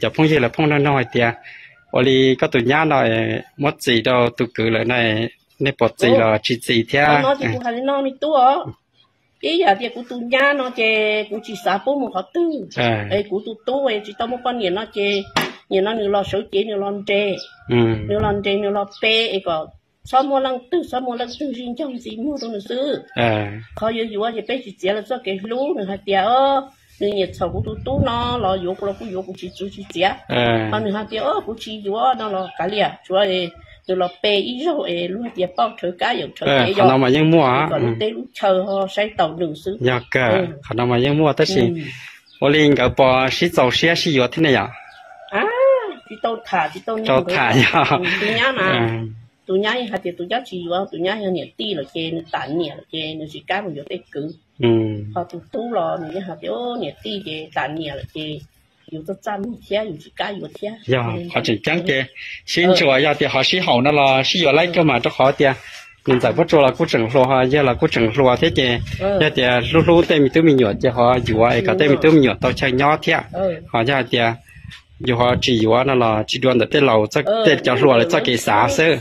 cov phooj ywg lawv phooj noog noog hais tias, ua li koj tus nyab no muab txis rau tus kwv lawm na, nej puas txis los tsis txis thiab? Kuv hais li no me tub, ib yam tias kuv tus nyab no ces kuv tsis xav pub mus qhov twg. Es kuv tus tub tsis tau muaj poj niam no ces nim no nws los sawv cev nws los nres, nws los nres nws los pe es kom txhob muaj leej twg txhob muaj leej twg zij ncaug ntxiv muag rau nws xwb. Qhov yuav yuav ces peb tsis txiav lawv txoj kev hlub, nws hais tias nws nyiam txhaum kuv tus tub no los yuav kuv los kuj yuav, kuv tsis txwv tsis txiav. Ho nws hais tias kuv tsis yuav no los kav liam, tsuav nws los pe ib zaug es luag tias pauj rhawv kab yawm rhawv kev, yog no mas yeej muaj kom lub teb lub chaw ho saib taus nws xwb. Yog kawg, qhov no mas yeej muaj tab sis ua li nkawd puas sib txaus siab sib yuav thiab ne yom? Tsis tau tham, tsis tau tham yog tus nyab mas, tus nyab yeej hais tias tus nyab tsis yuav, tus nyab yog niam tij lawm ces nws tas niam lawm ces nws tsis kam mus yuav tej kwv. Ho tus tub los nws yeej hais tias niam tij ces tas niam lawm ces yus txaj txaj muag thiab yus tsis kam yuav thiab. Yog qhov tseem ceeb ces sib ntsuas, yog tias ho sib haum no los sib yuav laib kawg mas, rau qhov tias niam ntxawm Pob Tsuas los kuj tseem hluas, ho yawg los kuj tseem hluas thiab ces yog tias hlub hlub tej me tub me nyuam ces ho yuav es kom tej me tub me nyuam tau chaw nyob thiab. Ho yog hais tias yus ho tsis yuav no los tsis dua ntawm tej laus, tej cov hluas lawv txoj kev xav xwb.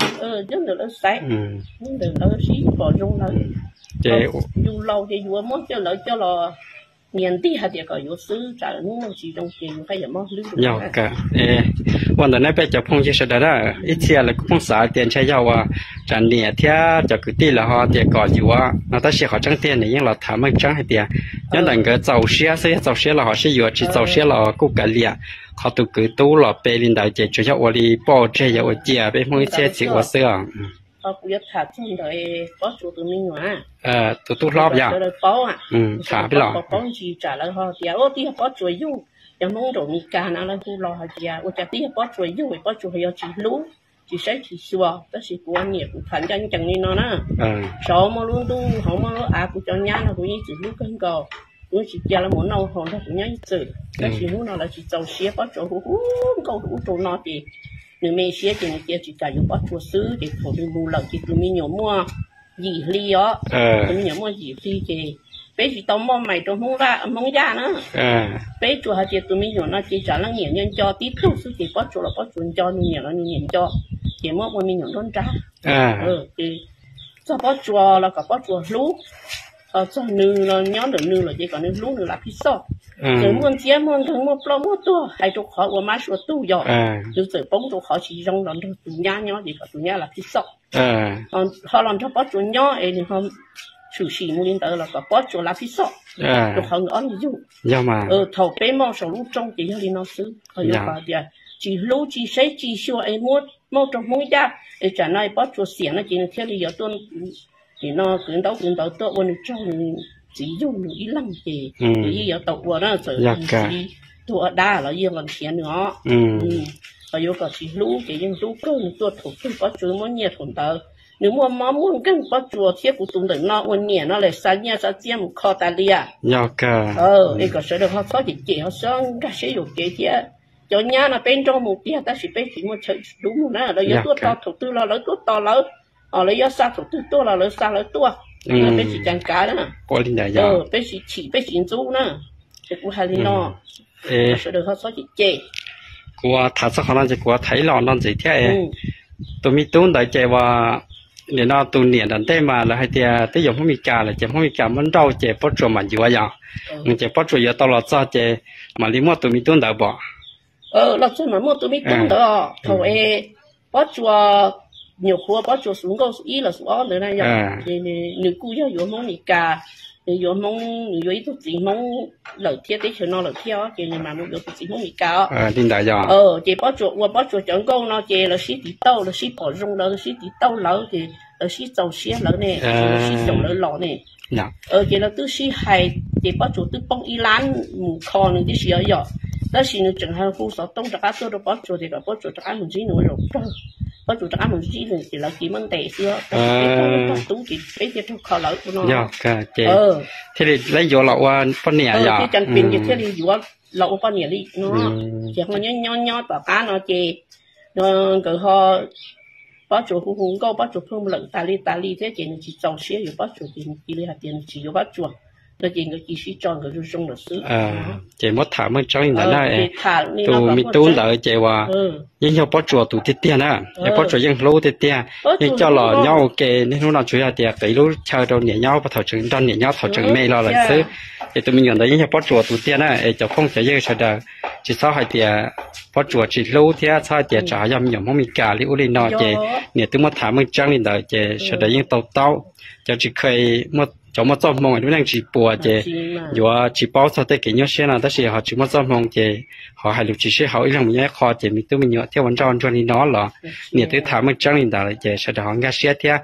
Ces yus laus ces yus muab coj lawv coj los nias nti hais tias kom yuav xwb, tsam hnub no tsis zoo ces yus haj yam mob hlwb. Yog kawg, ua ntawm nej peb cov phooj ywg sawv daws na, ib txhia lawv kuj pheej xav tias ntshe yog ua tsam niam thiab cov kwv tij lawv ho tias kom yuav no, tab sis qhov tseeb tiag nws yeej los tham meej tseeb hais tias nyob ntawm nkawd txaus siab xwb, yog txaus siab los ho sib yuav, tsis txaus siab los kuj kav liam. Qhov tus kwv tub los pe li ntawd ces tsuas yog ua li poj tseg yog ua cia peb Hmoob ib txhiab txiv ua xwb os. Kuv yuav tham txog ntawm Pob Tsuas tus me nyuam, tus tub hlob yog sawv daws paub, tham peb los paub ntsis tsam lawv ho tias twb yog Pob Tsuas yug, cov Hmoob nraum Mes Kas na lawv hu los hais tias ua cas twb yog Pob Tsuas yug es Pob Tsuas ho yog tsis hlub, tsis saib tsis xyuas. Tab sis kuv ua niam kuv tham ncaj ncees li no na, saud muaj lub ntuj hauv muaj lub av, kuv cov nyab no kuv yeej txwm hlub kawg nkaus, kuv tsis cia lawv mus noj haus nrog kuv nyob ib txwm. Tab sis hnub no lawv tsis txaus siab, Pob Tsuas hu hu nkauj rau ub rau no ces nws me siab ces nws cia tsis kam yuav Pob Tsuas xwb ces thaum nws mus lawm ces tus me nyuam muaj yim hli os. Tus me nyuam muaj yim hli ces peb tsis tau moj mais rau Hmoob Yaj na. Peb tsuas hais tias tus me nyuam no ces tsam leej niam nco nco tib tug xwb ces Pob Tsuas los Pob Tsuas nco, nws niam los nws niam nco, ces muab ua me nyuam nruab nrab. Ces txog Pob Tsuas los kom Pob Tsuas hlub, ho txog nws los nyob ntawm nws lawm ces kom nws hlub nws lav phij xoj. Txawm muaj ntxhiab muaj nkeeg muaj ploj muaj tuag hais rau qhov ua mab sua tug yog nws txawm poob rau qhov tsis zoo los nrog tus nyab nyob ces kom tus nyab lav phij xoj. Ho los nrog Pob Tsuas nyob es nws ho tshwm sim mus li ntawd los kom Pob Tsuas lav phij xoj rau qhov nkawd ob leeg yug. Thaum peb moj saum lub rooj ces yog li no xwb, ho yuav kom tias tsis hlub tsis saib tsis xyuas es muab muab rau Hmoob Yaj es tsam no Pob Tsuas xiam no ces nws thiaj li yuav tuaj, nim no kwv ntaub kwv ntawv tuaj ua nws tsaug nws txiv yug nws ib leeg ces nws yeej yuav tau ua na, txawm nws txiv tuag ua dab los yeej los nrhiav nws os. Ho yuav kom tsis hlub ces yeej hlub kawg, nws tuaj thaum twg Pob Tsuas muab nyiaj thaum ntawd, nws muaj mob muaj nkeeg Pob Tsuas thiab kuv tus ntawm no ua niam no lawm xa nyiaj xa txiaj mus kho tas li. Es kom sawv daws ho txhob cem cem, ho txhob nkag siab yuam kev thiab. Cov nyab no peb nrog mus tiag tab sis peb tsis muaj chaw dub mus na, lawv yuav tuaj tos thaum twg los lawv tuaj tos lawv, lawv yuav xa thaum twg tuaj los lawv xa lawv tuaj. Peb tsis cas kav na, peb tsis chim peb tsis ntxub na. Ces kuv hais li no, sawv daws ho txhob cem cem. Kuv tham txog qhov no ces kuv tham ib los no ntxiv thiab. Tus me tub ntawd ces ua, nim no tus niam nram ntej mas lawv hais tias twb yuav Hmoob Mes Kas lawm ces Hmoob Mes Kas muab nrauj ces Pob Tsuas mam yuav yom. Ces Pob Tsuas yuav tau los txog ces mam li muaj tus me tub ntawd pom. Los txog mas muaj tus me tub ntawd thaum es Pob Tsuas nyuam qhuav Pob Tsuas xub nkauj xub ib los xub ob ntawd na yom, ces nws kuj yog yuav Hmoob Mes Kas, nws yuav Hmoob, nws yuav ib tug txiv Hmoob lawm thiab teb chaws no lawm thiab os, ces nws mam mus yuav tus txiv Hmoob Mes Kas os. Ces Pob Tsuas ua Pob Tsuas cov nkauj no ces lawv sib tiv tauj, lawv sib pom zoo lawv, lawv sib tiv tauj lawv ces lawv sib txaus siab lawv ne, lawv sib xyaum lawv los ne. Ces lawv twb sib hais, ces Pob Tsuas twb poob ib lab mus kho nws tib si os yom. Tab sis nws tseem hu xov tooj rov qab tuaj rau Pob Tsuas tias kom Pob Tsuas rov qab mus ntsib nws ua zaum kawg. Pob Tsuas rov qab mus ntsib nws ces lawv cia muab ntes xwb, peb tau tub ces peb thiaj raug kho lawv ua no. Thiaj li lawv yuav los ua poj niam yom, thiaj cas pes ces thiaj li yuav los ua poj niam li no. Ces ho nyob nyob nyob tom qab no ces nkawd ho Pob Tsuas hu hu nkauj, Pob Tsuas pheej lawm tas li tas li thiab ces nws tsis txaus siab yuav Pob Tsuas ces nws cia li hais tias nws tsis yuav Pob Tsuas. ces nkawd cia sib tso nkawd zoo zoo lawm xwb. Ces muab tham meej tseeb li ntawd na. Tus me tub ntawd ces uas yeej yog Pob Tsuas tus tiag tiag na, es Pob Tsuas yeej hlub tiag tiag, yeej coj los nyob ua ke. Niaj hnub no tsuas yog tias qiv lub chaw rau niam nyob, thaum tseem nrog niam nyob thaum tseem me los lawm xwb. Ces tus me nyuam ntawd yeej yog Pob Tsuas tus tiag na. Es cov phooj cov ywg sawv daws tsis txhob hais tias Pob Tsuas tsis hlub thiab txhob hais tias tsam ho yog me nyuam Hmoob Mes Kas li ub li no, ces niam twb muab tham meej tseeb li ntawd ces sawv daws yeej tau taub. Cov tsis kheev, cov muaj txoj hmoo lub neej tsis puas ces yuav tsis paub txog tej kev nyuaj siab no, tab sis ho tsis muaj txoj hmoo ces ho hais lus tsis sib haum ib leeg mus nyob ib qho ces me tub me nyuam thiaj ua ntsoj ntsuag li no los. Niam twb tham meej tseeb li ntawd lawm ces sawv daws ho nkag siab thiab.